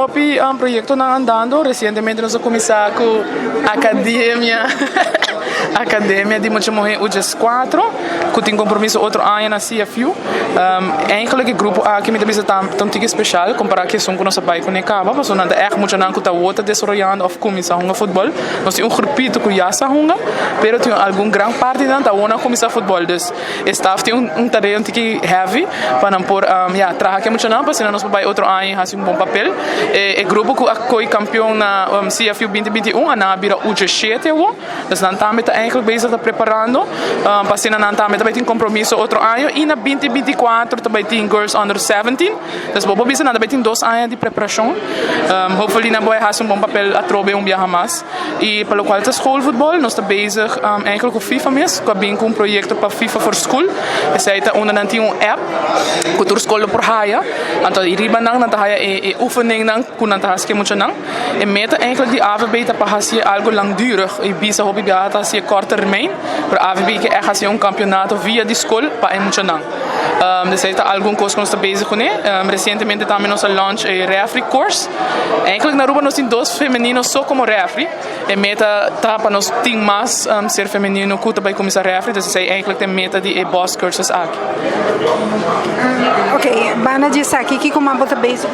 hopi proyectonan andando. Recientemente nos a cuminsa cu academia di mucha muhe U14, cu tin compromiso otro aña na CFU. Eigenlijk e grupo aki mi ta bisa ta un tiki special compara cu esun cu nos a bay cune caba, pasobra nan ta echt muchanan cu ta awor ta desaroyando of cuminsa hunga futbol. Nos tin un grupito cu ya sa hunga, pero tin algun gran parti nan ta awor nan cuminsa futbol. Dus e staf tin un tarea un tiki heavy pa nan por ya, traha cu e muchanan pa asina nos por bay otro aña y haci un bon papel. E grupo cu a coy campeon na CFU 2021 a nan a bira U17 awor. Dus nan tambe ta eigenlijk bezig, ta preparando pa asina nan tambe ta bay tin compromiso otro aña y na 2024 ta bay tin Girls Under 17. Dus bo por bisa nan ta bay tin 2 aña di preparacion. Hopefully nan por haci un bon papel atrobe un biaha mas. Y pa locual ta schoolvoetbal, nos ta bezig eigenlijk cu FIFA mes, cu a bin cu un proyecto pa FIFA for School. Esey ta unda nan tin un app cu tur scol por haya. Anto riba nan nan ta haya e oefening nan cu nan ta haci muchanan. E meta eigenlijk di AVB ta pa haci algo langdurig. Y bisa hopi biaha ta haci korte termijn. Pero AVB kier echt haci un campeonato via di scol pa e muchanan. Dus ta algun cos cu nos ta bezig cu ne. Recientemente tambe nos a launch e referee course. Eigenlijk na Aruba nos tin dos femenino so como referee. E meta ta pa nos tin mas ser femenino cu tambe cuminsa referee. Dus esey eigenlijk e meta di e boss cursus aki. Ok, banda di esaki, kico mas bo ta bezig?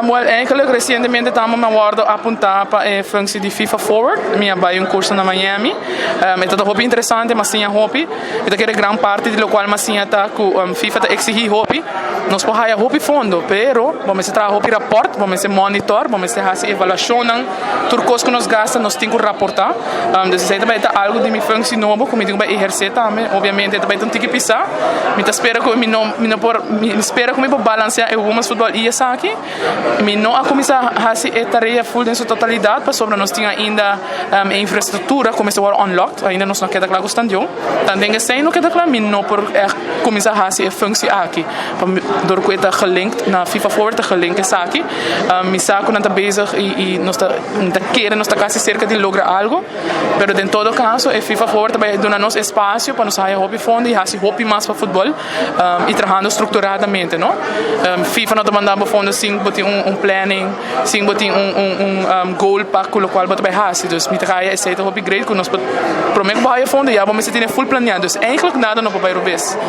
Well, eigenlijk recientemente tambe mi a wordo apunta pa e functie di FIFA Forward. Mi a bay un curso na Miami. E ta hopi interesante, m'a siña hopi. Mi ta kere gran parti di locual m'a siña ta cu FIFA ta exigi hopi. Nos por haya hopi fondo, pero bo mester traha hopi rapport, bo mester monitor, bo mester haci evaluacion, tur cos cu nos gasta, nos tin cu raporta. Dus esey tambe ta algo di mi functie nobo, cu mi tin cu eherce tambe. Obviamente tambe tin cu pisa. Mi ta spera cu mi no por, mi spera cu mi por balancea e women's football y esaki. Mi no a cuminsa haci e tarea full den su totalidad, pasobra nos tin ainda infrastructura cuminsa unlocked, ainda nos no keda cla cu stadion. Tambe esey no keda cla, mi no por cuminsa haci e functie aki. Door cu ta gelinkt na FIFA Forward, ta gelink esaki. Mi sa cu nan ta bezig y nos ta kere, nos ta casi cerca di logra algo, pero en todo caso, e FIFA Forward tambe duna nos espacio pa nos haya hopi fondo y haci hopi mas pa futbol y trahando structuradamente, no? FIFA no ta manda fondo sin bo tin un planning, sin bo tin un goal pa cu locual bo ta bay haci. Dus mi ta haya esey ta hopi great cu nos prome cu haya fondo ya bo mester tin full planea. Dus eigenlijk nada no por bay robes.